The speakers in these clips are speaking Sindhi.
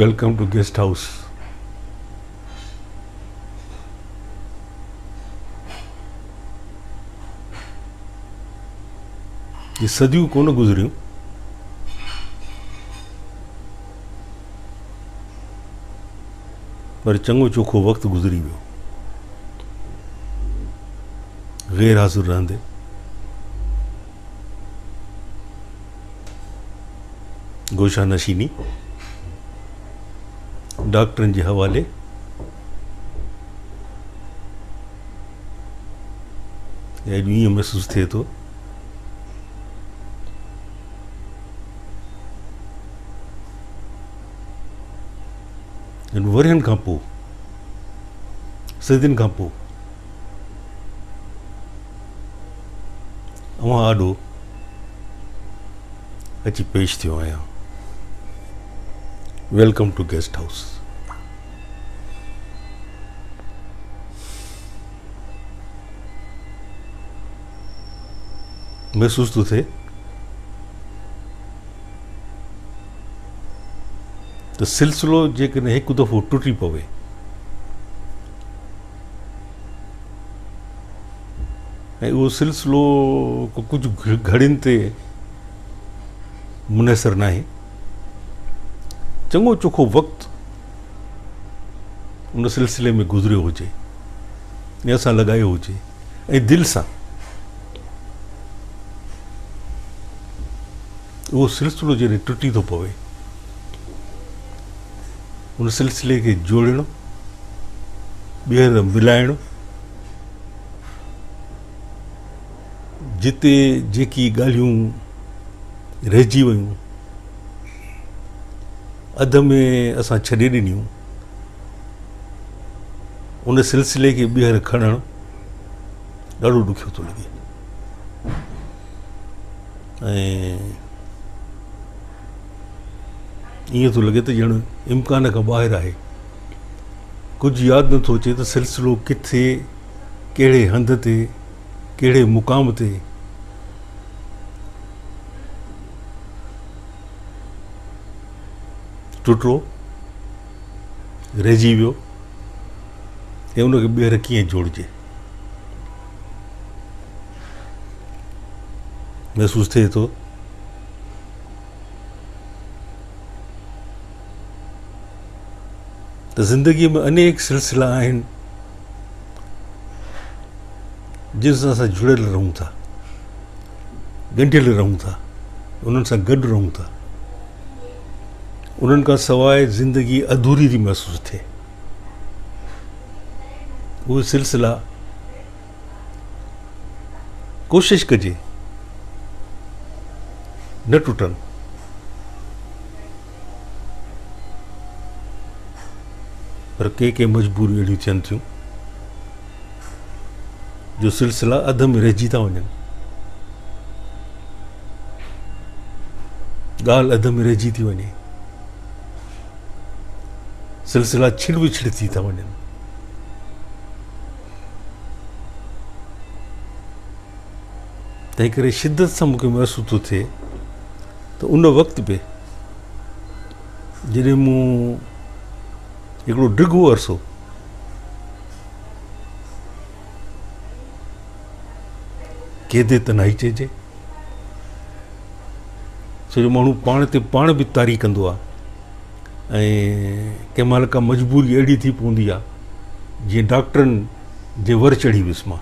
Welcome to guest house. جي صديون ڪونه گذريون، پر چڱو چوکو وقت گذري ويو غير حاضر رهندي. گوشه نشيني ڊاڪٽرن جي حوالي اڄ ائين محسوس ٿئي ٿو ورهين کان پوء، صدين کان پوء اوهان آڏو اچي پيش ٿيو آهيان. Welcome to guest house. محسوس ٿو ٿئي ته سلسلو جيڪڏهن هڪ دفعو ٽٽي پوي ۽ اهو سلسلو ڪجهه گهڙين تي منحصر ناهي، چڱو چوکو وقت ان سلسلي ۾ گذريو هجي ۽ اسان لڳايو هجي ۽ دل سان اهو سلسلو جڏهن ٽٽي ٿو پوي، ان سلسلي کي جوڙڻ، ٻيهر ملائڻ، جتي جيڪي ڳالهيون رهجي ويون، اڌ ۾ اسان ڇڏي ڏنيون، ان سلسلي کي ٻيهر کڻڻ ڏاڍو ڏکيو ٿو لڳي. ۽ ائين ٿو لڳي ته ڄڻ امڪان کان ٻاهر آهي. ڪجهه ياد نٿو اچي ته سلسلو ڪٿي، ڪهڙي هنڌ تي، ڪهڙي مقام تي ٽٽو، رهجي ويو ۽ ان کي ٻيهر ڪيئن جوڙجي. محسوس ٿئي ٿو ته زندگيء ۾ انيڪ سلسلا آهن جن سان اسان جڙيل رهون ٿا، ڳنڍيل رهون ٿا، انهن سان گڏ رهون ٿا. انهن کان سواء زندگي اڌوري ٿي محسوس ٿئي. اهي سلسلا ڪوشش ڪجي نه ٽٽن. پر ڪي ڪي مجبوريون اهڙيون ٿين ٿيون جو سلسلا اڌ ۾ رهجي ٿا وڃن، ڳالهه اڌ ۾ رهجي ٿي وڃي، سلسلا ڇڙ وڇڙ ٿي ٿا وڃن. تنهن ڪري شدت سان مون کي محسوس ٿو ٿئي ته ان وقت به جڏهن مون هڪڙو ڊگهو عرصو قيد تنهائي چئجي، ڇو جو ماڻهو پاڻ تي پاڻ به طاري ڪندو آهي ۽ ڪنهن مهل ڪا مجبوري اهڙي ٿي پوندي آهي جيئن ڊاڪٽرن جي ور چڙهي ويس مان.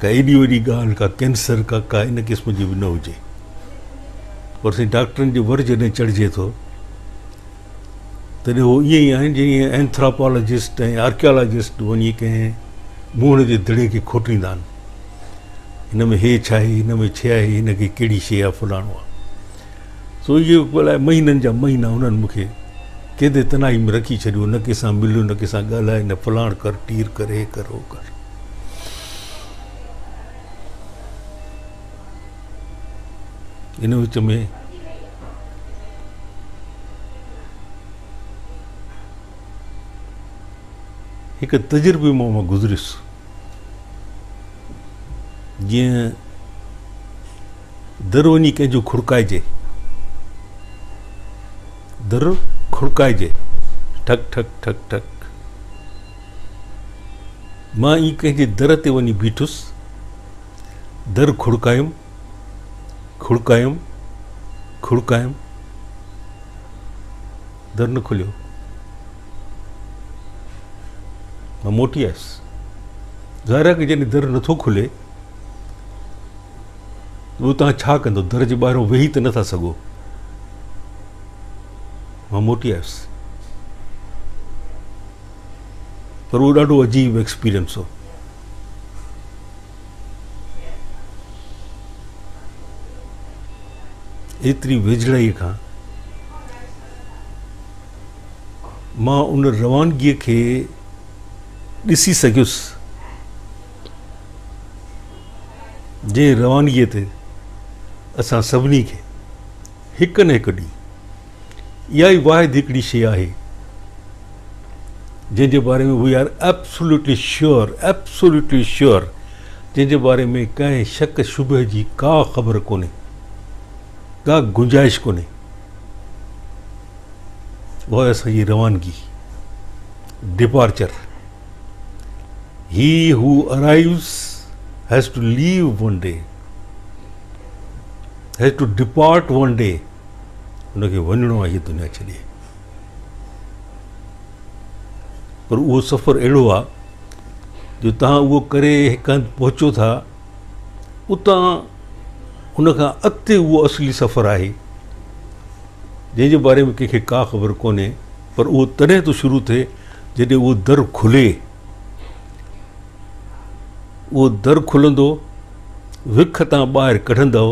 ڪا ايڏي وڏي ڳالهه ڪا ڪينسر ڪا ڪا ان قسم جي به نه هجي پر سائين ڊاڪٽرن جي ور جڏهن چڙهجي ٿو تڏهن هو ائين ئي آهن جيئن اينٿراپالاجسٽ ۽ آرڪيالاجسٽ وڃي ڪنهن موهن جي دڙي کي کوٽيندا آهن، هن ۾ هي ڇا آهي، هن ۾ ڇا آهي، هن کي ڪهڙي شيء آهي، فلاڻو آهي. سو اهي الائي مهينن جا مهينا هنن مون کي قيد تنهائي ۾ رکي ڇڏيو، نه ڪنهن سان مل، نه ڪنهن سان ڳالهاء، نه فلاڻ ڪر، ٽير ڪر، هي ڪر، هو ڪر. ان وچ ۾ هڪ تجربي مان مان گذريس، جيئن در وڃي ڪنهن جو کڙڪائجي. در کڙڪائجي، ٺڪ ٺڪ ٺڪ ٺڪ. مان ائين ڪنهن جي در تي وڃي بيٺس، در کڙڪايم، کڙڪايم، کڙڪايم، در نه کليو. مان موٽي آيس. ظاهر آهي ته جڏهن در نٿو کلي ته پوء توهان ڇا ڪندو؟ در جي ٻاهران ويهي ته نٿا سگهو. مان موٽي آيس. پر اهو ڏاڍو عجيب ايڪسپيرينس هو. ايتري ويجهڙائيء کان مان ان روانگيء کي ڏسي سگهيس، جنهن روانگيء تي اسان سڀني کي هڪ نه هڪ ڏينهن اها ئي واحد هڪڙي شيء آهي جنهن جي باري ۾ we are absolutely sure, absolutely sure، جنهن جي باري ۾ ڪنهن شڪ شبهي جي ڪا خبر ڪونهي، ڪا گنجائش ڪونهي، اها آهي اسان جي روانگي، departure. He who arrives has to leave one day, has to depart one day. هن کي وڃڻو آهي هيء دنيا ڇڏي. پر اهو سفر اهڙو آهي جو توهان اهو ڪري هڪ هنڌ پهچو ٿا، اتان ان کان اڳتي اهو اصلي سفر آهي جنهن جي باري ۾ ڪنهن کي ڪا خبر ڪونهي، پر اهو تڏهن ٿو شروع ٿئي جڏهن اهو در کلي. اهو در کلندو، وک تان ٻاهر ڪڍندؤ،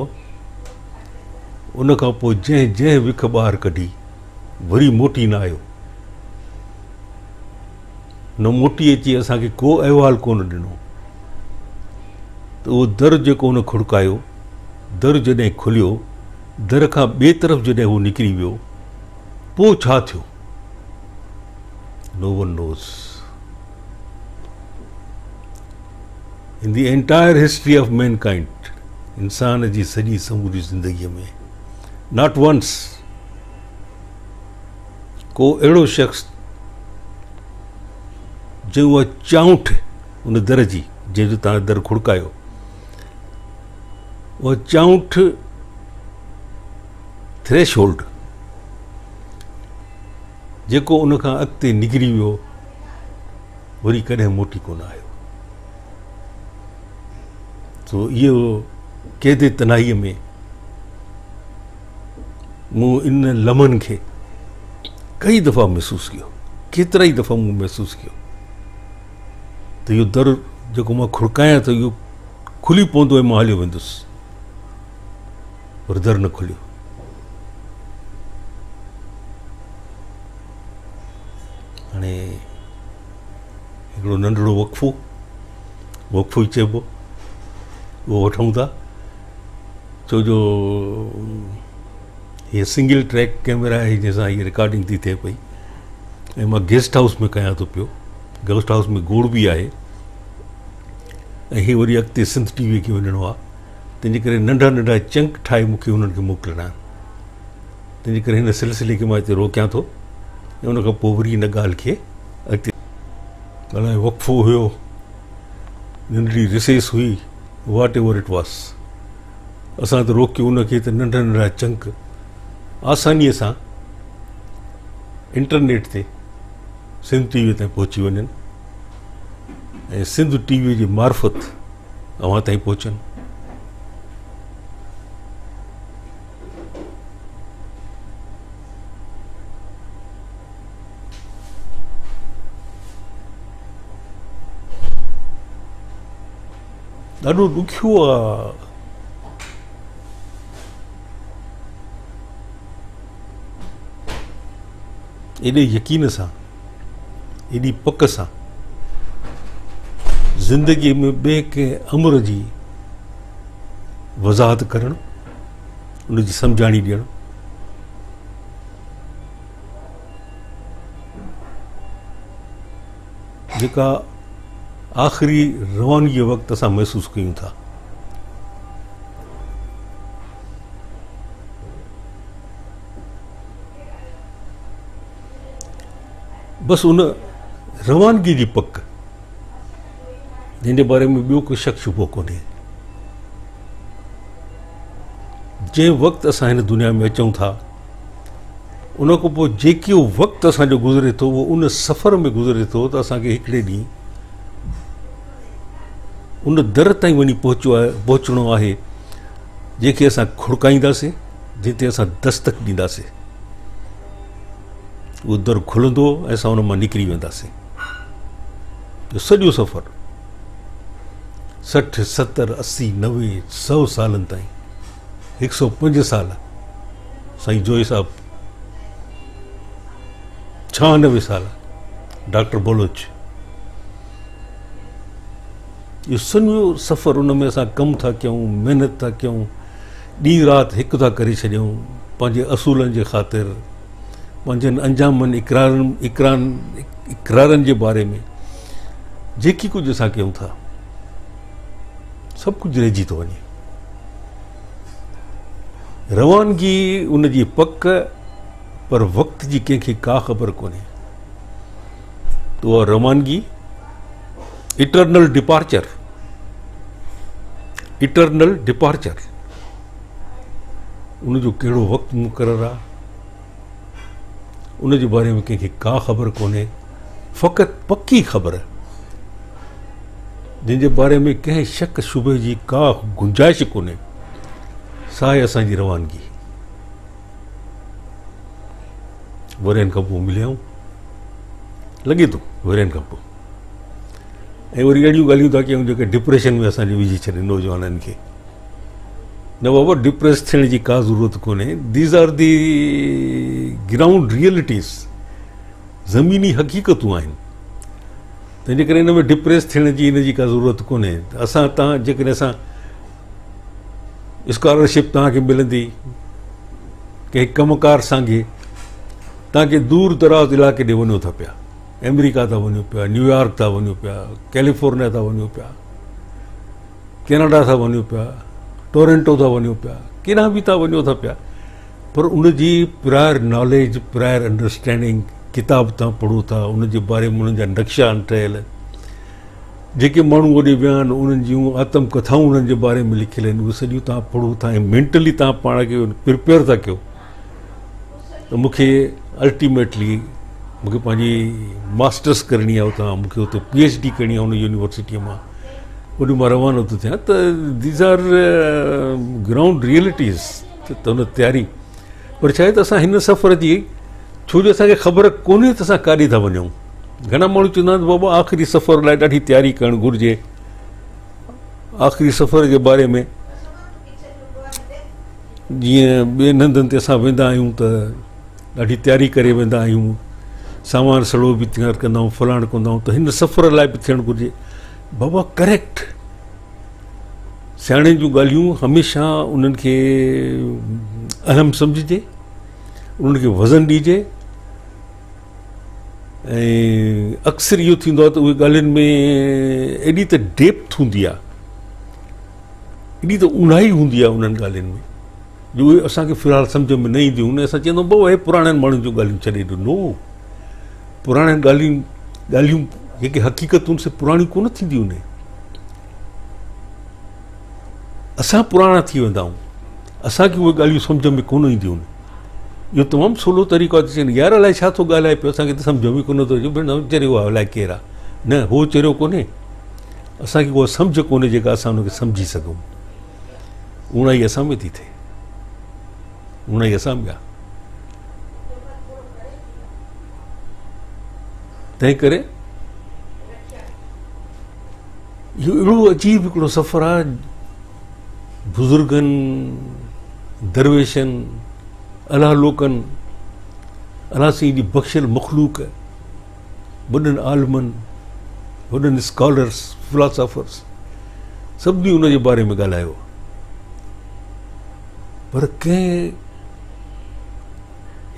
ان کان پوء جنهن جنهن وک ٻاهر ڪڍي، وري موٽي نه آيو. نه موٽي اچي اسان کي ڪو احوال ڪونه ڏنو ته اهو در جيڪو هن کڙڪايو، در جڏهن کليو، در کان ٻئي طرف جڏهن هو نڪري ويو، پوء ڇا ٿيو؟ No one knows. In the entire history of mankind, انسان جي سڄي سموري زندگيء ۾ not once ڪو اهڙو شخص جنهن اها چانئٺ ان در جي، جنهن جو توهان در کڙڪايو، اها چانئٺ ٿريش هولڊ جيڪو ان کان اڳتي نڪري ويو، وري ڪڏهن موٽي ڪونه آيو. سو اهو قيد تنهائيء ۾ مون ان لمحن کي ڪئي دفعا محسوس ڪيو، ڪيترا ئي دفعا مون محسوس ڪيو ته اهو در جيڪو مان کڙڪايان ٿو اهو کلي پوندو ۽ مان هليو ويندس، پر در نه کليو. هاڻي هڪڙو ننڍڙو وقفو، وقفو ئي چئبو، اهو وٺون ٿا، ڇو جو هيء سنگل ٽريڪ ڪيمرا آهي جنهن سان هيء رڪارڊنگ ٿي ٿئي پئي ۽ مان گيسٽ هائوس ۾ ڪيان ٿو پيو. گيسٽ هائوس ۾ گوڙ به آهي ۽ هي وري اڳتي سنڌ ٽي ويء کي وڃڻو آهي، تنهن جي ڪري ننڍا ننڍا چنڪ ٺاهي مون کي انهن کي موڪلڻا آهن. تنهن جي ڪري هن سلسلي کي مان هتي روڪيان ٿو ۽ ان کان پوء وري هن ڳالهه کي اڳتي. الائي وقفو هيو، ننڍڙي رسيس هئي، واٽ ايور it was, اسان ته روڪيو ان کي ته ننڍا ننڍا چنڪ آسانيء سان انٽرنيٽ تي سنڌ ٽي وي تائين پهچي وڃن ۽ سنڌ ٽي وي جي معرفت اوهان تائين پهچن. ڏاڍو ڏکيو آ ايڏي يقين سان، ايڏي پڪ سان زندگيء ۾ ٻئي ڪنهن امر جي وضاحت ڪرڻ، ان جي سمجهاڻي ڏيڻ. جيڪا آخري روانگيء وقت اسان محسوس ڪيون ٿا. بس ان روانگي جي پڪ، جنهن جي باري ۾ ٻيو ڪو شڪ شبهو ڪونهي. جنهن وقت اسان هن دنيا ۾ اچون ٿا، ان کان پوء جيڪي وقت اسان جو گذري ٿو، اهو ان سفر ۾ گذري ٿو ته اسان کي هڪڙي ڏينهن ان در تائين وڃي پهچڻو آهي، جنهن کي اسان کڙڪائينداسين، جنهن تي اسان دستڪ ڏينداسين. اهو در کلندو ۽ اسان ان مان نڪري وينداسين. اهو سڄو سفر 60، 70، 80، 90، 100 سالن تائين، 105 سال سائين جوئي صاحب، 96 سال ڊاڪٽر بلوچ، اهو سڄو سفر ان ۾ اسان ڪم ٿا ڪيون، محنت ٿا ڪيون، ڏينهن رات هڪ ٿا ڪري ڇڏيون پنهنجي اصولن جي خاطر، پنهنجن انجامن، اقرارن جي باري ۾ جيڪي ڪجهه اسان ڪيون ٿا، سڀ ڪجهه رهجي ٿو وڃي. روانگي ان جي پڪ، پر وقت جي ڪنهن کي ڪا خبر ڪونهي. ته اها روانگي اٽرنل ڊپارچر، اٽرنل ڊپارچر، ان جو ڪهڙو وقت مقرر آ، ان جي باري ۾ ڪنهن کي ڪا خبر ڪونهي. فقط پڪي خبر، جنهن جي باري ۾ ڪنهن شڪ شبهي جي ڪا گنجائش ڪونهي، سا آهي اسان جي روانگي. ورهين کان پوء مليا آهيون، لڳي ٿو ورهين کان پوء، ۽ وري اهڙيون ڳالهيون ٿا ڪيون جيڪي ڊپريشن ۾ اسان کي وجهي ڇڏين نوجوانن کي. نه بابا، ڊپريس ٿيڻ جي ڪا ضرورت ڪونهي. These are the ground realities, زميني حقيقتون آهن. تنهنجي ڪري ان ۾ ڊپريس ٿيڻ جي ان جي ڪا ضرورت ڪونهي. اسان تان جيڪڏهن اسان اسڪالرشپ توهان کي ملندي ڪنهن ڪم ڪار سانگي، توهان کي دور دراز علائقي ڏي وڃو ٿا پيا، آمريڪا ٿا وڃو پيا، نيويارڪ ٿا وڃو پيا، ڪيليفورنيا ٿا وڃو پيا، ڪينيڊا ٿا وڃو پيا، ٽورنٽو ٿا وڃو پيا، ڪيڏانهن به ٿا وڃو ٿا پيا، پر ان جي پرائر ناليج، پرائر انڊرسٽينڊنگ، ڪتاب تان پڙهو ٿا ان جي باري ۾، انهن جا نقشا آهن ٺهيل، جيڪي ماڻهو اوڏي ويا آهن انهن جون آتم ڪٿائون انهن جي باري ۾ لکيل آهن، اهي سڄيون توهان پڙهو ٿا ۽ مينٽلي توهان پاڻ کي پرپيئر ٿا ڪيو ته مون کي الٽيميٽلي مون کي پنهنجي ماسٽرس ڪرڻي آهي اتان، مون کي اتي پي ايڇ ڊي ڪرڻي آهي ان يونيورسٽيء مان، اوڏي مان روانو ٿو ٿيان. ته these are ground realities. ته ان تياري پر ڇا آهي ته اسان هن سفر جي، ڇو جو اسان کي خبر ڪونهي ته اسان ڪاڏي ٿا وڃون. گهڻا ماڻهو چوندا آهن ته بابا آخري سفر لاء ڏاڍي تياري ڪرڻ گهرجي. آخري سفر جي باري ۾ جيئن ٻين هنڌن تي اسان ويندا آهيون ته ڏاڍي تياري ڪري ويندا آهيون، سامان سڙو به تيار ڪندا آهيون، فلاڻ ڪندا آهيون، ته هن سفر لاء به ٿيڻ گهرجي. بابا ڪريڪٽ، سياڻي جون ڳالهيون هميشه انهن کي اهم سمجهجي، انهن کي وزن ڏجي. ۽ اڪثر اهو ٿيندو آهي ته اهي ڳالهين ۾ ايڏي ته ڊيپٿ هوندي آهي، ايڏي ته اونهائي هوندي آهي انهن ڳالهين ۾ جو اهي اسان کي في الحال سمجهه ۾ نه اينديون آهن. اسان چوندا آهيون بابا اهي پراڻن ماڻهن جون ڳالهيون ڇڏي ڏيو. نو، پراڻين ڳالهيون جيڪي حقيقتون سي پراڻيون ڪونه ٿينديون آهن. اسان پراڻا ٿي ويندا آهيون، اسان کي اهي ڳالهيون سمجهه ۾ ڪونه اينديون آهن. اهو تمام سولو طريقو آهي ته چون يار الائي ڇا ٿو ڳالهائي پيو، اسان کي ته سمجهه ۾ ڪونه ٿو اچي، ڀيڻ چريو آهي الائي ڪير آهي. نه، هو چريو ڪونهي، اسان کي اها سمجهه ڪونهي جيڪا اسان ان کي سمجهي سگهون. اوڻائي اسان ۾ ٿي ٿئي، اوڻائي اسان ۾ آهي. تنهن ڪري اهو اهڙو عجيب هڪڙو سفر آهي. بزرگن، درويشن، الله لوڪن، الله سائين جي بخشيل مخلوق، وڏن عالمن، وڏن اسڪالرس، فلاسافرس، سڀني ان جي باري ۾ ڳالهايو، پر ڪنهن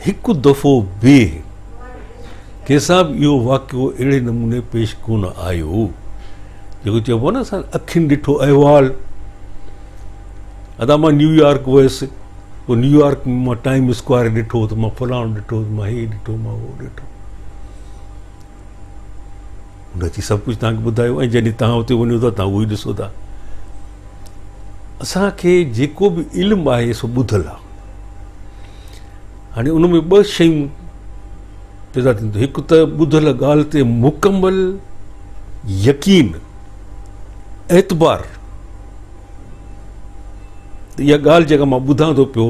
هڪ دفعو به ڪنهن سان به اهو واقعو اهڙي نموني پيش ڪونه آيو، جيڪو چئبو آهي نه اسان اکين ڏٺو احوال. ادا مان نيويارڪ ويس، پوء نيويارڪ ۾ مان ٽائيم اسڪوائر ڏٺو، ته مان فلاڻو ڏٺو، ته مان هي ڏٺو، مان هو ڏٺو. هن اچي سڀ ڪجهه توهان کي ٻڌايو ۽ جڏهن توهان اتي وڃو ٿا توهان اهو ئي ڏسو ٿا. اسان کي جيڪو به علم آهي سو ٻڌل آهي. هاڻي ان ۾ ٻه شيون پيدا ٿين ٿيون، هڪ ته ٻڌل ڳالهه تي مڪمل يقين، اعتبار ته اها ڳالهه جيڪا مان ٻڌان ٿو پيو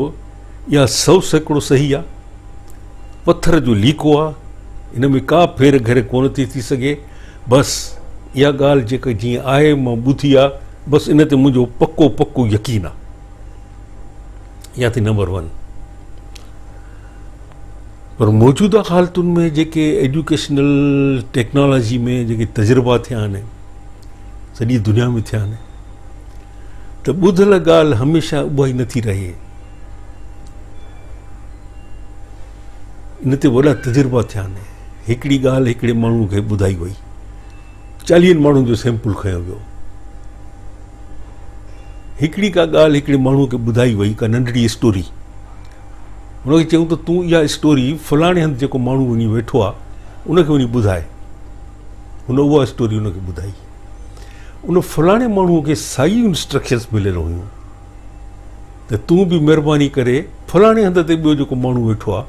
اها 100% صحيح آهي، پٿر جو ليڪو آهي، ان ۾ ڪا ڦير گهير ڪونه ٿي ٿي سگهي، بس اها ڳالهه جيڪا جيئن آهي مان ٻڌي آهي، بس ان تي منهنجو پڪو پڪو يقين آهي. اها ٿي نمبر ون. پر موجوده حالتن ۾ جيڪي ايجوڪيشنل ٽيڪنالاجي ۾ جيڪي تجربا ٿيا آهن، سڄي دنيا ۾ ٿيا آهن، ته ٻڌل ڳالهه هميشه اها ئي نٿي رهي. ان تي وڏا تجربا ٿيا آهن. هڪڙي ڳالهه هڪڙي ماڻهوء کي ٻڌائي وئي، 40 ماڻهن جو سيمپل کنيو ويو. هڪڙي ڪا ڳالهه هڪڙي ماڻهوء کي ٻڌائي وئي، ڪا ننڍڙي اسٽوري، هن کي چيائون ته تون اها اسٽوري فلاڻي هنڌ جيڪو ماڻهو وڃي ويٺو آهي ان کي وڃي ٻڌاء. هن اها اسٽوري ان کي ٻڌائي. ان فلاڻي ماڻهوء کي ساڳيون انسٽرڪشنس مليل هيون ته تون به مهرباني ڪري فلاڻي هنڌ تي ٻيو جيڪو ماڻهو ويٺو آهي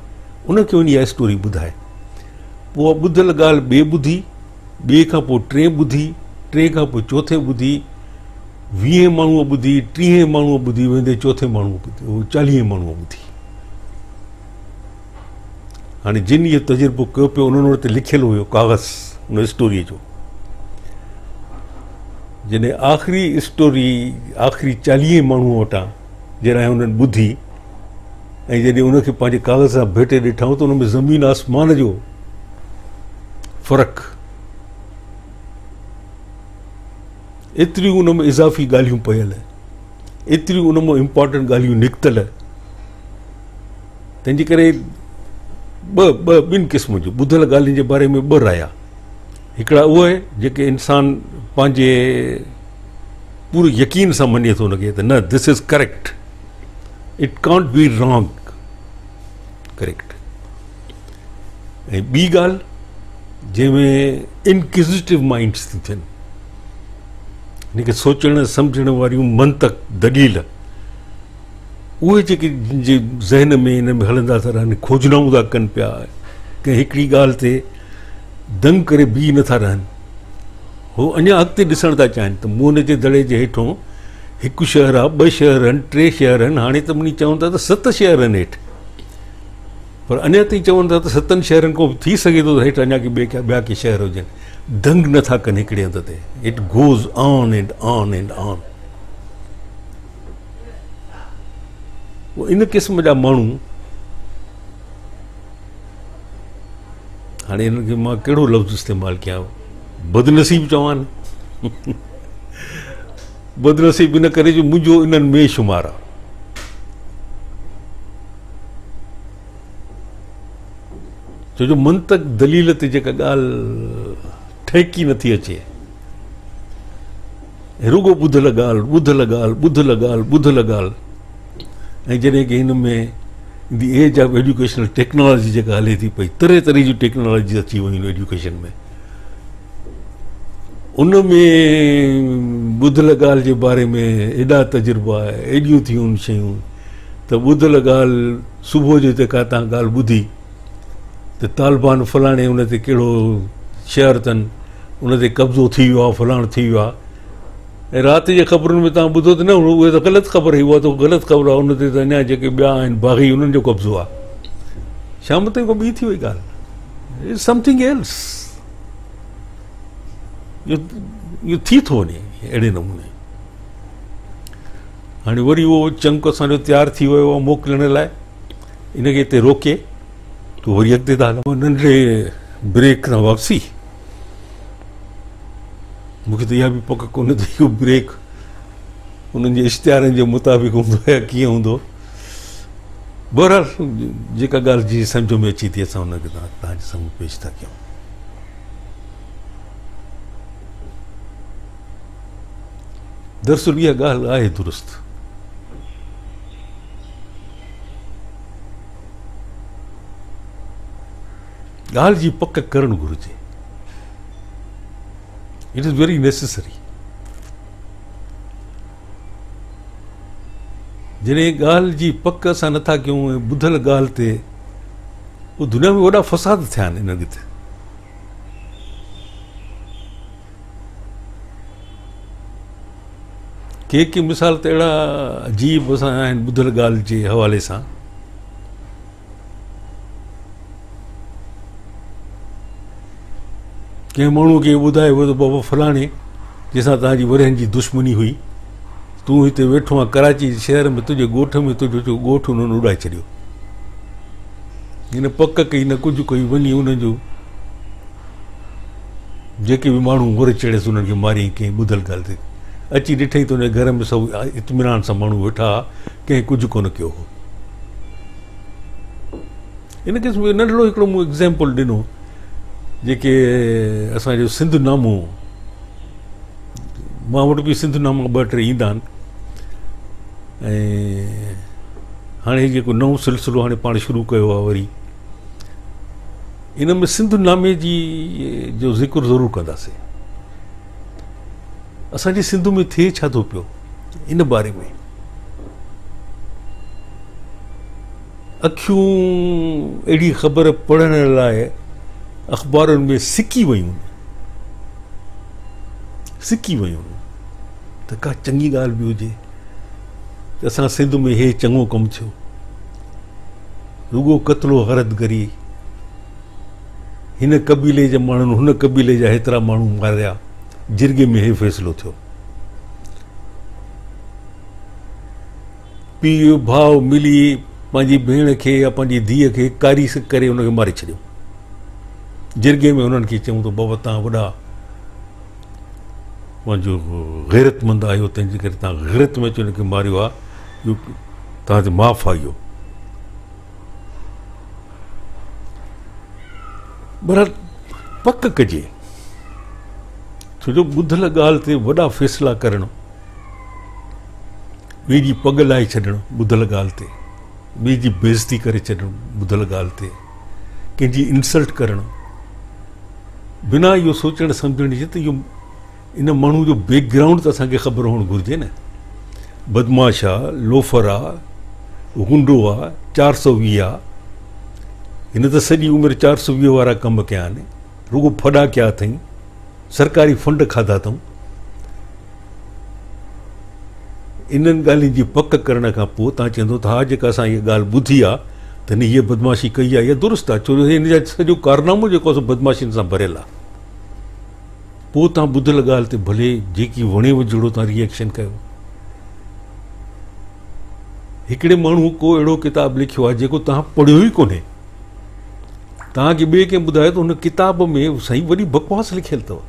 ان کي وڃي اها اسٽوري ٻڌاء. پوء اها ٻڌل ڳالهه ٻئي ٻڌي، ٻئي کان پوء ٽئين ٻڌي، ٽئين کان پوء چوٿين ٻڌي، ويهين ماڻهوء ٻڌي، ٽيهين ماڻهوء ٻڌي، ويندي چوٿين ماڻهوء ٻڌي، چاليهين ماڻهوء ٻڌي. هاڻي جن اهو تجربو ڪيو پيو انهن وٽ لکيل هيو ڪاغذ ان اسٽوريء جو. جڏهن آخري اسٽوري آخري چاليهين ماڻهوء وٽان جڏهن انهن ٻڌي ۽ جڏهن ان کي پنهنجي ڪاغذ سان ڀيٽي ڏٺائون ته ان ۾ زمين آسمان جو فرق، ايتريون ان ۾ اضافي ڳالهيون پيل، ايتريون ان مان امپارٽنٽ ڳالهيون نڪتل، تنهن جي ڪري ٻه ٻه ٻن قسم جون ٻڌل ڳالهين جي باري ۾ ٻه رايا. هڪڙا اهي جيڪي انسان پنهنجي پوري يقين سان مڃي ٿو ان کي ته نه this is correct, it can't be wrong, correct. ۽ ٻي ڳالهه جنهن ۾ انڪوزيٽو مائنڊس ٿي ٿين، ان کي سوچڻ سمجهڻ واريون منطق دليل اهي جيڪي جن جي ذهن ۾ ان ۾ هلندا ٿا رهن، کوجنائون ٿا ڪن پيا، ڪنهن هڪڙي ڳالهه تي دنگ ڪري بيهي نٿا رهن، هو اڃا اڳتي ڏسڻ ٿا چاهين ته موهن جي دڙي جي هيٺون هڪ شهر آهي، ٻه شهر آهن، ٽي شهر آهن، هاڻي ته مڙني چون ٿا ته 7 شهر آهن هيٺ، پر اڃا تائين چون ٿا ته 7 شهرن کان به ٿي سگهي ٿو ته هيٺ اڃا ڪي ٻيا ڪي شهر هجن. دنگ نٿا ڪن هڪڙي هنڌ تي، it goes on and on and on. پوء ان قسم جا ماڻهو هاڻي انهن کي مان ڪهڙو لفظ استعمال ڪيان، بدنصيب چوان؟ بدنصيب ان ڪري جو منهنجو انهن ۾ شمار آهي. ڇو جو منطق دليل تي جيڪا ڳالهه ٺهڪي نٿي اچي، رڳو ٻڌل ڳالهه، ٻڌل ڳالهه، ٻڌل ڳالهه، ٻڌل ڳالهه، ۽ جڏهن ڪي هن ۾ the age of educational technology جيڪا هلي ٿي پئي، طرح طرح جون ٽيڪنالاجي اچي ويون آهن ايجوڪيشن ۾، ان ۾ ٻڌل ڳالهه جي باري ۾ ايڏا تجربا، ايڏيون ٿيون شيون ته ٻڌل ڳالهه صبح جو جيڪا تان ڳالهه ٻڌي ته طالبان فلاڻي ان تي ڪهڙو شهر اٿن ان تي قبضو ٿي ويو آهي، فلاڻ ٿي ويو آهي، ۽ رات جي خبرن ۾ تان ٻڌو ته نه اها ته غلط خبر هئي، اها ته غلط خبر آهي، ان تي ته اڃا جيڪي ٻيا آهن باغي انهن جو قبضو آهي. شام تائين ڪو ٻي ٿي وئي ڳالهه، it's something else. اهو ٿي ٿو وڃي اهڙي نموني. هاڻي وري اهو چنڪ اسان جو تيار ٿي ويو آهي موڪلڻ لاء، ان کي هتي روڪي ته وري اڳتي ٿا هلون. ننڍڙي بريڪ کان واپسي، مون کي ته اها به پڪ ڪونهي ته اهو بريڪ انهن جي اشتهارن جي مطابق هوندو يا ڪيئن هوندو. بهرحال جيڪا ڳالهه جي سمجهه ۾ اچي ٿي اسان ان کي توهان جي سامهون پيش ٿا ڪيون. دراصل اها ڳالهه آهي درست. ڳالهه جي پڪ ڪرڻ گهرجي. It is very necessary. جڏهن ڳالهه جي پڪ اسان نٿا ڪيون ۽ ٻڌل ڳالهه تي پوء دنيا ۾ وڏا فساد ٿيا آهن ان ريت. ڪي ڪي مثال ته اهڙا عجيب اسان آهن ٻڌل ڳالهه جي حوالي سان. ڪنهن ماڻهوء کي ٻڌايو ويو ته بابا فلاڻي جنهن سان توهان جي ورهين جي دشمني هئي، تون هتي ويٺو آهين ڪراچي جي شهر ۾ تنهنجي ڳوٺ ۾ تنهنجو ڳوٺ انهن اڏائي ڇڏيو. هن پڪ ڪئي نه ڪجهه ڪئي وڃي انهن جو جيڪي به ماڻهو ور چڙهيس انهن کي ماريائين ڪنهن ٻڌل ڳالهه تي اچي ڏٺائين ته ان جي گهر ۾ سڀ اطمينان سان ماڻهو ويٺا هئا ڪنهن ڪجهه ڪونه ڪيو هو. ان قسم جو ننڍڙو هڪڙو مون ايگزامپل ڏنو جيڪي اسان جو سنڌ نامو مان وٽ به سنڌ ناما ٻه ٽي ايندا آهن ۽ هاڻي جيڪو نئون سلسلو هاڻي پاڻ شروع ڪيو آهي وري ان ۾ سنڌ نامي جي جو ذڪر ضرور ڪنداسين اسان جي سنڌ ۾ ٿئي ڇا ٿو پيو ان باري ۾ اکيون اهڙي خبر پڙهڻ لاء اخبارن ۾ سڪي ويون سڪي ويون ته ڪا چڱي ڳالهه به هجي ته اسان سنڌ ۾ هي چڱو ڪم ٿيو رڳو قتل و غارت گري هن قبيلي جي ماڻهن هن قبيلي جا هيترا ماڻهو ماريا جرڳي ۾ هي فيصلو ٿيو پيء ڀاء ملي پنهنجي ڀيڻ کي يا پنهنجي ڌيء کي ڪاري ڪري ان کي ماري ڇڏيو. جرڳي ۾ هنن کي چيون ته بابا توهان وڏا پنهنجو غيرتمند آهيو تنهن جي ڪري توهان غيرت ۾ اچي هن کي ماريو آهي اهو توهان تي معاف آهي اهو. بهرحال پڪ ڪجي ڇو جو ٻڌل ڳالهه تي وڏا فيصلا ڪرڻ ٻئي جي پڳ لاهي ڇڏڻ ٻڌل ڳالهه تي، ٻئي جي بيعزتي ڪري ڇڏڻ ٻڌل ڳالهه تي، ڪنهن جي انسلٽ ڪرڻ بنا اهو سوچڻ سمجهڻ جي ته اهو ان ماڻهو جو بيڪ گرائونڊ ته اسان کي خبر هئڻ گهرجي نه. بدمعاش آ، لوفر آ، غنڊو آ، 420 آ، هن ته سڄي عمر 420 وارا ڪم ڪيا آهن، رڳو ڦڏا ڪيا اٿئين. سرڪاري فنڊ کاڌا اٿئون. انهن ڳالهين جي پڪ ڪرڻ کان پوء توهان چوندو ته ها جيڪا اسان هيء ڳالهه ٻڌي آ ته هن هيء بدمعاشي ڪئي آ اها درست آ ڇو جو هن جا سڄو ڪارنامو جيڪو آ سو بدمعاشين سان ڀريل آ. پوء توهان ٻڌل ڳالهه تي ڀلي جيڪي وڻيو جهڙو توهان ري ايڪشن ڪيو. هڪڙي ماڻهو ڪو اهڙو ڪتاب لکيو آ جيڪو توهان پڙهيو ئي ڪونهي. توهان کي ٻئي ڪنهن ٻڌايو ته هن ڪتاب ۾ سائين وڏي بڪواس لکيل اٿو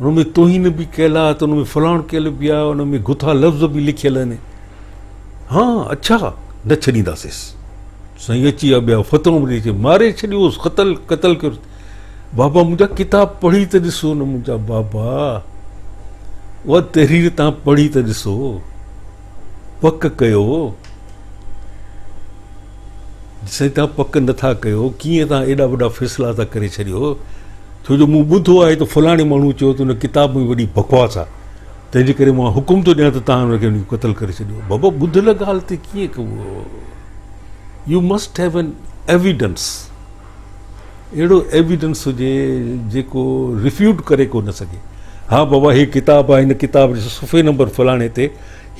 ان ۾ توهين به ڪيل آهي ته ان ۾ فلاڻ ڪيل به آهي ان ۾ گٿا لفظ به لکيل آهن ها اڇا نه ڇڏينداسيس سائين اچي ويا ٻيا فتويٰ به ڏئي ماري ڇڏيوس قتل قتل ڪيو بابا منهنجا ڪتاب پڙهي ته ڏسو نه منهنجا بابا اها تحرير توهان پڙهي ته ڏسو پڪ ڪيو سائين توهان پڪ نه ٿا ڪيو، ڪيئن توهان ايڏا وڏا فيصلا ٿا ڪري ڇڏيو، ڇو جو مون ٻڌو آهي ته فلاڻي ماڻهوء چيو ته ان ڪتاب ۾ وڏي بڪواس آهي، تنهن جي ڪري مان حڪم ٿو ڏيان ته توهان ان کي قتل ڪري ڇڏيو. بابا ٻڌل ڳالهه تي ڪيئن ڪبو؟ You must have an evidence. اهڙو ايويڊنس هجي جيڪو ريفيوٽ ڪري ڪو نه سگهي. ها بابا هي ڪتاب آهي، هن ڪتاب جي صفحي نمبر فلاڻي تي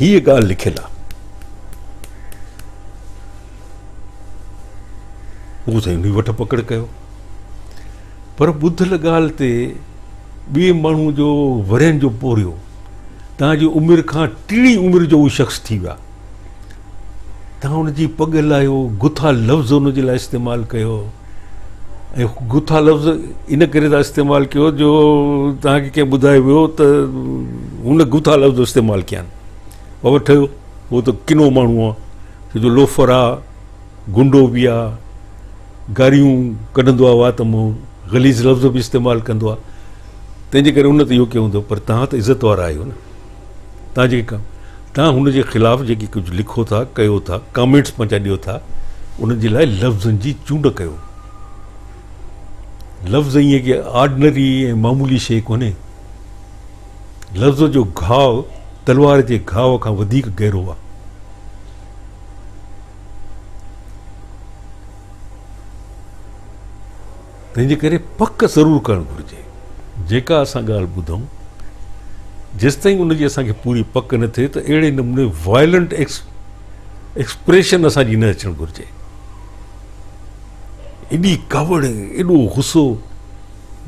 هيء ڳالهه لکيل آهي. پوء سائين انهي وٺ پڪڙ ڪيو. پر ٻڌل ڳالهه تي ٻئي ماڻهو جو ورهين جو پورهيو، توهان جي عمر کان ٽيڻي عمر جو اهو شخص ٿي ويو آهي. توهان ان جي پڳ لاهيو، گٿا لفظ ان جي لاء استعمال ڪيو ۽ گٿا لفظ ان ڪري ٿا استعمال ڪيو جو توهان کي ڪنهن ٻڌايو ويو ته هن گٿا لفظ استعمال ڪيا آهن. بابا ٺهيو، هو ته ڪنو ماڻهو آهي، ڇو جو لوفر آ، گنڊو به آ، گاريون ڪڍندو آ وات مون، غليظ لفظ به استعمال ڪندو آ، تنهن جي ڪري ان ته اهو ڪيو هوندو، پر توهان ته عزت وارا آهيو نه، توهان جيڪي ڪم توهان هن جي خلاف جيڪي ڪجهه لکو ٿا، ڪيو ٿا، ڪامينٽس پنهنجا ڏيو ٿا، انهن جي لاء لفظن جي چونڊ ڪيو. لفظ ائين ڪي آرڊنري ۽ معمولي شيء ڪونهي. لفظ جو گهاء تلوار جي گهاء کان وڌيڪ گهرو آهي. تنهن جي ڪري پڪ ضرور ڪرڻ گهرجي. جيڪا اسان ڳالهه ٻڌون، جيستائين ان جي اسان کي پوري پڪ نه ٿئي ته اهڙي نموني وائلنٽ ايڪسپريشن اسان جي نه اچڻ گهرجي. ايڏي ڪاوڙ، ايڏو غصو،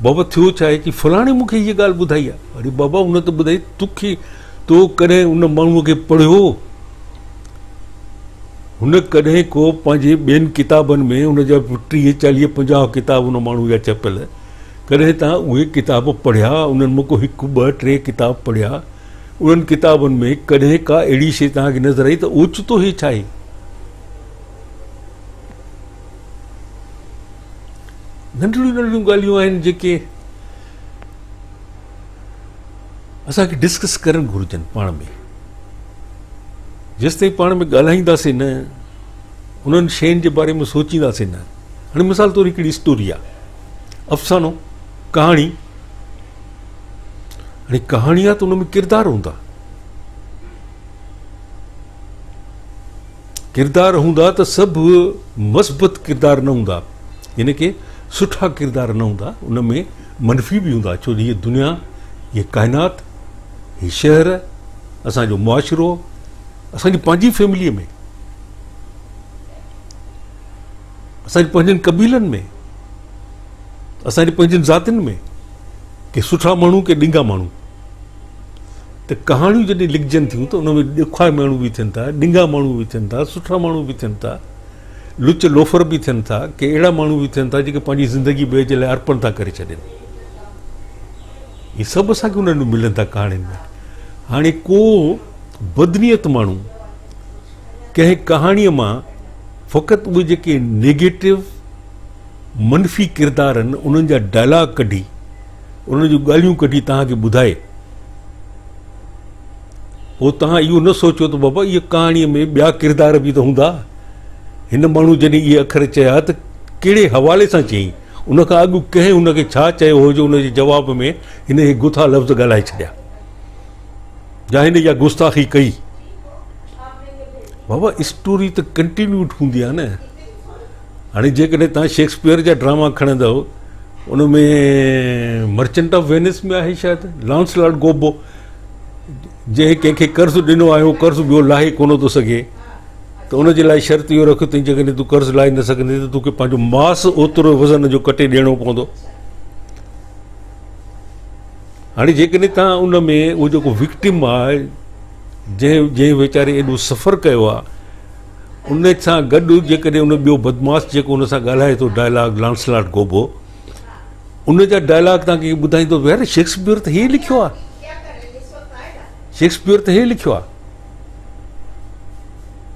بابا ٿيو ڇا آهي ڪي فلاڻي مون کي هيء ڳالهه ٻڌائي آهي. اڙي بابا ان ته ٻڌائي توکي، تو ڪڏهن ان ماڻهوء کي پڙهيو؟ هن ڪڏهن ڪو پنهنجي ٻين ڪتابن ۾ ان جا 30، 40، 50 ڪتاب ان ماڻهوء جا ڇپيل، ڪڏهن توهان اهي ڪتاب پڙهيا؟ انهن مان ڪو هڪ، ٻه، ٽي ڪتاب پڙهيا؟ انهن ڪتابن ۾ ڪڏهن ڪا اهڙي شيء توهان کي نظر آئي ته اوچتو هي ڇا آهي؟ ننڍڙيون ننڍڙيون ڳالهيون آهن جيڪي اسان کي ڊسڪس ڪرڻ گهرجن پاڻ ۾. جيستائين پاڻ ۾ ڳالهائينداسين نه، انهن شين جي باري ۾ سوچينداسين نه. هاڻي مثال طور هڪڙي اسٽوري آهي، افسانو، ڪهاڻي. هاڻي ڪهاڻي آهي ته ان ۾ ڪردار هوندا، ڪردار هوندا ته سڀ مثبت ڪردار نه هوندا، يعني ڪي سٺا ڪردار نه هوندا، ان ۾ منفي به هوندا. ڇو جو هيء دنيا، هيء ڪائنات، هي شهر، اسان جو معاشرو، اسان جي پنهنجي فيمليء ۾، اسان جي پنهنجن قبيلن ۾، اسان جي پنهنجن ذاتين ۾ ڪي سٺا ماڻهو، ڪي ڏنگا ماڻهو. ته ڪهاڻيون جڏهن لکجن ٿيون ته ان ۾ ڏکيا ماڻهو به ٿين ٿا، ڏنگا ماڻهو به ٿين ٿا، سٺا ماڻهو به ٿين ٿا، لچ لوفر به ٿين ٿا، ڪي اهڙا ماڻهو به ٿين ٿا جيڪي پنهنجي زندگي ٻئي جي لاء ارپڻ ٿا ڪري ڇڏين. اهي سڀ اسان کي انهن ۾ ملن ٿا ڪهاڻين ۾. هاڻي ڪو بدنيت ماڻهو ڪنهن ڪهاڻيء مان فقط اهي جيڪي نيگيٽو منفي ڪردار آهن انهن جا ڊائلاگ ڪڍي، انهن جون ڳالهيون ڪڍي توهان کي ٻڌائي، پوء توهان اهو نه سوچيو ته بابا اهي ڪهاڻيء ۾ ٻيا ڪردار به ته هوندا، هن ماڻهو جڏهن اهي اکر چيا ته ڪهڙي حوالي سان چيائين، ان کان اڳ ڪنهن هن کي ڇا چيو هو جو ان جي جواب ۾ هن اهي گٿا لفظ ڳالهائي ڇڏيا يا هن اها گستاخي ڪئي. بابا اسٽوري ته ڪنٽينيوڊ هوندي آهي نه. هاڻي جيڪڏهن توهان شيڪسپيئر جا ڊراما کڻندؤ ان ۾ مرچنٽ آف وينس ۾ آهي شايد لانس لاٽ گوبو، جنهن ڪنهن کي قرض ڏنو آهي اهو قرض ٻيو لاهي ڪونه ٿو سگهي، ته ان جي لاء شرط اهو رکيو اٿئي جيڪڏهن تون قرض لاهي نه سگهندين ته توکي پنهنجو ماس اوترو وزن جو ڪٽي ڏيڻو پوندو. هاڻي جيڪڏهن توهان ان ۾ اهو جيڪو وڪٽم آهي، جنهن ويچاري ايڏو سفر ڪيو آهي، ان سان گڏ جيڪڏهن ان ٻيو بدمعاش جيڪو ان سان ڳالهائي ٿو ڊائلاگ لانسلاٽ گوبو، ان جا ڊائلاگ توهان کي ٻڌائيندو ته يار شيڪسپيئر ته هي لکيو آهي، شيڪسپيئر ته هي لکيو آهي،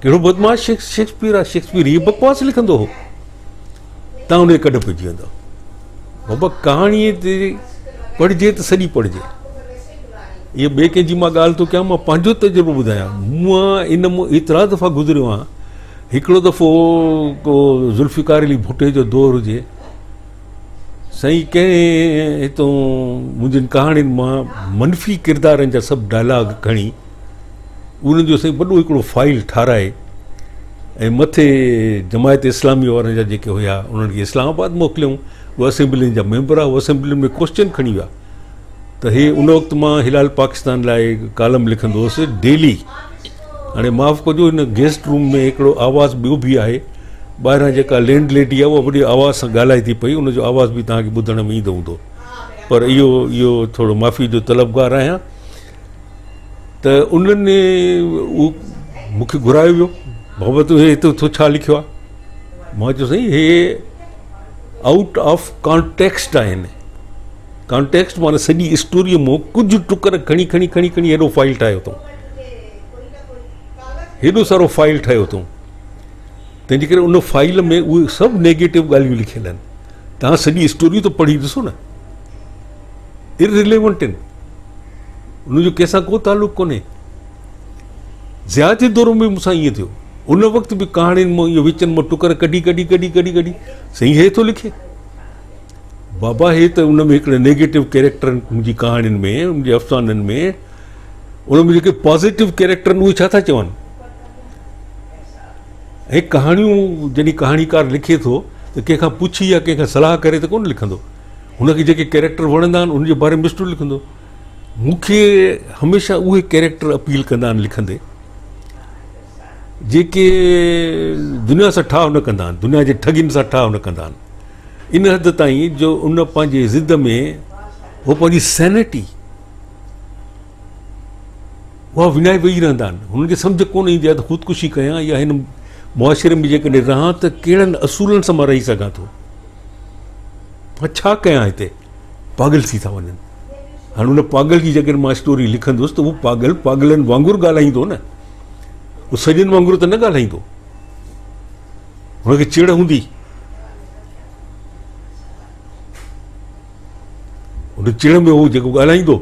ڪهڙو بدمعاش شيڪسپيئر آهي، شيڪسپيئر هي بڪواس لکندو هو، توهان ان جي ڪڍ پئجي ويندؤ. بابا ڪهاڻي تي پڙهجي ته سڄي پڙهجي. اها ٻئي ڪنهن جي مان ڳالهه ٿو ڪيان، مان پنهنجو تجربو ٻڌايان. مان ان مان ايترا دفعا گذريو آهيان. هڪڙو دفعو ڪو ذوالفقار علي ڀٽي جو دور هجي، سائين ڪنهن هتون منهنجين ڪهاڻين مان منفي ڪردارن جا سڀ ڊائلاگ کڻي انهن جو سائين وڏو هڪڙو فائل ٺاراهي ۽ مٿي جماعت اسلامي وارن جا جيڪي هيا انهن کي اسلام آباد موڪليائون. اهي اسيمبلين جا ميمبر هئا، اهي اسيمبلين ۾ ڪوشچن کڻي ويا ته هي ان وقت مان هلال پاڪستان لاء ڪالم لکندو هوس ڊيلي. هاڻي معاف ڪجو هن گيسٽ روم ۾ هڪڙو آواز ٻيو به آهي، ٻاهران جيڪا لينڊ ليڊي آهي اها وڏي آواز سان ڳالهائي ٿي پئي، ان جو آواز به توهان کي ٻڌڻ ۾ ايندو هوندو، پر اهو ٿورو معافي جو طلبگار آهيان. ته انهن اهو مون کي گهرايو ويو، بابا تو هي هتي تو ڇا لکيو آهي؟ مان چيو سائين هي آئوٽ آف ڪانٽيڪسٽ آهن، ڪانٽيڪسٽ معنيٰ سڄي اسٽوريء مان ڪجهه ٽڪر کڻي کڻي کڻي کڻي هيڏو فائل ٺاهيو اٿئون، هيڏو سارو فائل ٺاهيو اٿئون، تنهن جي ڪري ان فائل ۾ اهي سڀ نيگيٽو ڳالهيون لکيل آهن. توهان سڄي اسٽوري ته پڙهي ڏسو نه، ارريليونٽ آهن، ان جو ڪنهن سان ڪو تعلق ڪونهي. ضياء جي دور ۾ مون سان ائين ٿيو، ان وقت به ڪهاڻين مان اهو وچن مان ٽڪر ڪڍي ڪڍي ڪڍي ڪڍي ڪڍي سائين هي ٿو لکي. بابا هي ته ان ۾ هڪڙا نيگيٽو ڪيريڪٽر آهن منهنجي ڪهاڻين ۾ منهنجي افسانن ۾ ان ۾ جيڪي پازيٽو ڪيريڪٽر آهن اهي ڇا ٿا چون؟ ۽ ڪهاڻيون جڏهن ڪهاڻيڪار لکي ٿو ته ڪنهن کان پڇي يا ڪنهن کان صلاح ڪري ته ڪونه لکندو. هن کي جيڪي ڪيريڪٽر وڻندا آهن ان جي باري ۾ اسٽوري لکندو. مون کي هميشه اهي ڪيريڪٽر اپيل ڪندا آهن لکندي جيڪي دنيا سان ٺاهه نه ڪندا آهن، دنيا جي ٺڳين سان ٺاهه نه ڪندا آهن. ان حد تائين جو ان پنهنجي ضد ۾ هو پنهنجي سينيٽي اها وڃائي ويهي رهندا آهن. هنن کي سمجهه ڪونه ايندي آهي ته خودڪشي ڪيان يا هن معاشري ۾ جيڪڏهن رهان ته ڪهڙن اصولن سان مان رهي سگهان ٿو، مان ڇا ڪيان هتي، پاڳل ٿي ٿا وڃن. هاڻي ان پاڳل جي جيڪڏهن مان اسٽوري لکندس ته هو پاڳل پاڳلن وانگر ڳالهائيندو نه، هو سڄن وانگر ته نه ڳالهائيندو. هن کي چڙ هوندي، ان چڙ ۾ هو جيڪو ڳالهائيندو.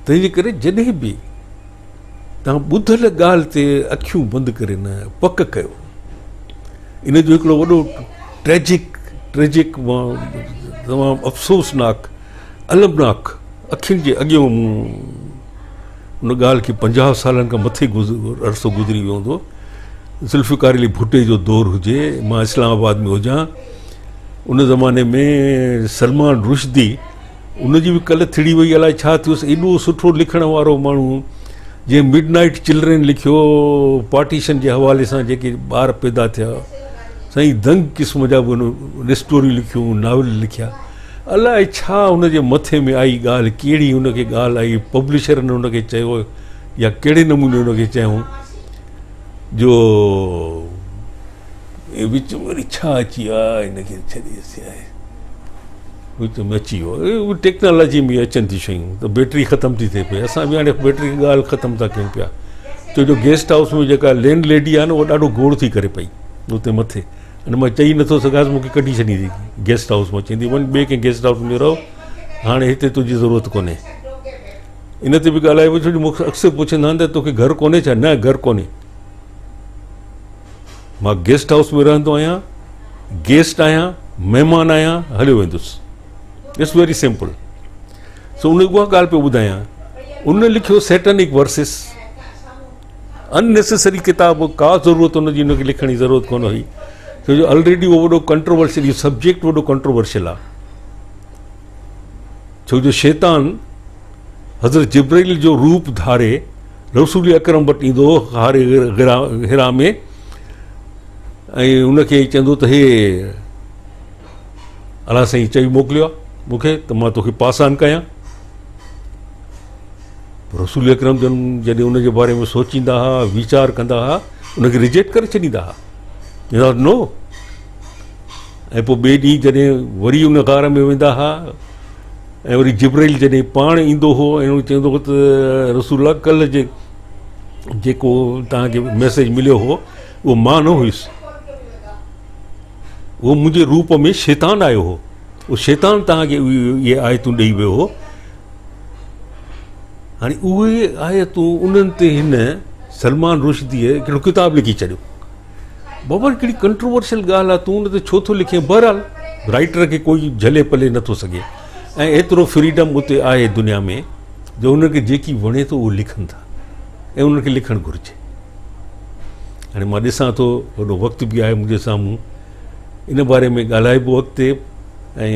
تنهنجي ڪري جڏهن به توهان ٻڌل ڳالهه تي اکيون بند ڪري نه پڪ ڪيو. ان جو هڪڙو وڏو ٽريجڪ ٽريجڪ تمام افسوسناڪ المناڪ اکين جي اڳيون مون ان ڳالهه کي 50 سالن کان مٿي عرصو گذري ويو هوندو. ذوالفقار علي ڀٽي جو دور هجي، مان اسلام آباد ۾ هجان، ان زماني ۾ سلمان رشدي ان جي به ڪل ٿڙي وئي، الائي ڇا ٿيس، ايڏو سٺو لکڻ وارو ماڻهو جنهن مڊ نائيٽ چلڊرين لکيو، پارٽيشن جي حوالي سان جيڪي ٻار پيدا ٿيا، سائين دنگ قسم جا به هن اسٽوريون لکيون، ناول لکيا، الائي ڇا هن جي مٿي ۾ آئي ڳالهه، ڪهڙي هن کي ڳالهه آئي، پبلشرن هن کي چيو يا ڪهڙي نموني هن کي چيائون جو وچ ۾ وري ڇا اچي ويو آهي هن کي ڇڏي آهي وچ ۾ اچي ويو. ٽيڪنالاجي ۾ اچن ٿيون شيون ته بيٽري ختم ٿي ٿئي پئي، اسان به هاڻي بيٽري جي ڳالهه ختم ٿا ڪيون پيا، ڇو جو گيسٽ هائوس ۾ جيڪا لينڊ ليڊي آهي نه اها ڏاڍو گوڙ ٿي ڪري پئي اتي مٿي، هاڻي مان چئي نٿو سگهانس مون کي ڪڍي ڇڏيندي گيسٽ هائوس مان، چوندي وڃ ٻئي ڪنهن گيسٽ هائوس ۾ رهو، هاڻي هتي تنهنجي ضرورت ڪونهي. ان تي به ڳالهايو ڇو جو مون کي اڪثر پڇندا آهن ته توکي گهر ڪونهي ڇا؟ نه گهر ڪونهي، مان گيسٽ هائوس ۾ رهندو آهيان، گيسٽ آهيان، مهمان آهيان، هليو ويندس. It's very simple. سو ان اها ڳالهه پيو ٻڌايان. ان لکيو سيٽنڪ ورسز، ان نيسيسري ڪتاب، ڪا ضرورت ان جي ان کي لکڻ جي ضرورت ڪونه هئي، ڇو جو الريڊي اهو وڏو ڪنٽروورشل، اهو سبجيڪٽ وڏو ڪنٽروورشل آهي، ڇو جو شيطان حضرت جبرائيل جو روپ ڌاري رسول اڪرم وٽ ايندو هو غار حرا ۾ ۽ ان کي چوندو ته هي الله سائين چئي موڪليو آهي مون کي ته مان توکي پاس آن ڪيان. رسول اڪرم جن جڏهن ان جي باري ۾ سوچيندا هئا، ويچار ڪندا هئا، ان کي ريجيڪٽ ڪري ڇڏيندا هئا، نو. ۽ پوء ٻئي ڏينهن جڏهن وري ان غار ۾ ويندا هئا ۽ وري جبرائيل جڏهن پاڻ ايندو هو ۽ چوندو هو ته رسول الله ڪلهه جيڪو توهان کي ميسيج مليو هو اهو مان نه هيس، اهو منهنجي روپ ۾ شيطان آيو هو، اهو شيطان توهان کي اهي آيتون ڏئي ويو هو. هاڻي اهي آيتون انهن تي هن سلمان رشديء هڪڙو ڪتاب لکي ڇڏيو. بابا هڪڙي ڪنٽروورشل ڳالهه آهي، تون ان تي ڇو ٿو لکين؟ بهرحال رائٽر کي ڪوئي جهلي پلي نٿو سگهي ۽ ايترو فريڊم اتي آهي دنيا ۾ جو انهن کي جيڪي وڻي ٿو اهو لکن ٿا ۽ انهن کي لکڻ گهرجي. هاڻي مان ڏسان ٿو وڏو وقت به آهي منهنجي سامهون، ان باري ۾ ڳالهائبو اڳتي. ۽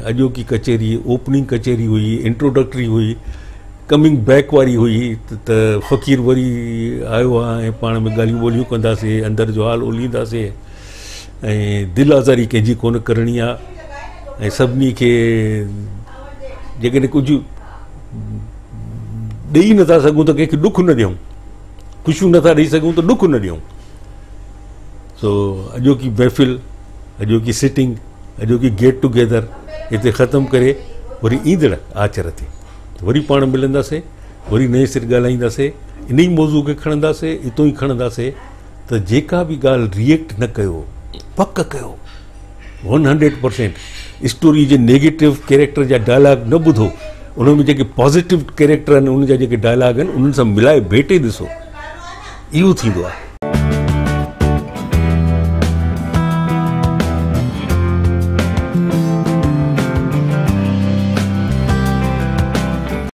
اڄوڪي ڪچهري اوپننگ ڪچهري هئي، انٽروڊڪٽري هئي، ڪمنگ بيڪ واري هئي ته فقير وري آيو آهي ۽ پاڻ ۾ ڳالهيون ٻولهيون ڪنداسين، اندر جو حال اولينداسين ۽ دل آزاري ڪنهن جي ڪونه ڪرڻي آهي ۽ سڀني کي جيڪڏهن ڪجهه ڏيئي نٿا سگهون ته ڪنهن کي ڏک نه ڏيون، خوشيون نٿا ڏيئي سگهون ته ڏک نه ڏيون. سو اڄوڪي محفل، اڄوڪي سٽنگ، اڄوڪي گيٽ ٽوگيدر هتي ختم ڪري وري ايندڙ آچر تي وري پاڻ ملنداسين، وري نئين سر ڳالهائينداسين، ان ئي موضوع کي کڻنداسين، اتو ئي کڻنداسين ته جيڪا به ڳالهه ريئيڪٽ نه ڪيو، پڪ ڪيو 100% اسٽوري جي نيگيٽو ڪيريڪٽر جا ڊائلاگ نه ٻڌو، ان ۾ جيڪي پازيٽو ڪيريڪٽر آهن ان جا جيڪي ڊائلاگ آهن انهن سان ملائي ڀيٽي ڏسو، اهو ٿيندو آهي.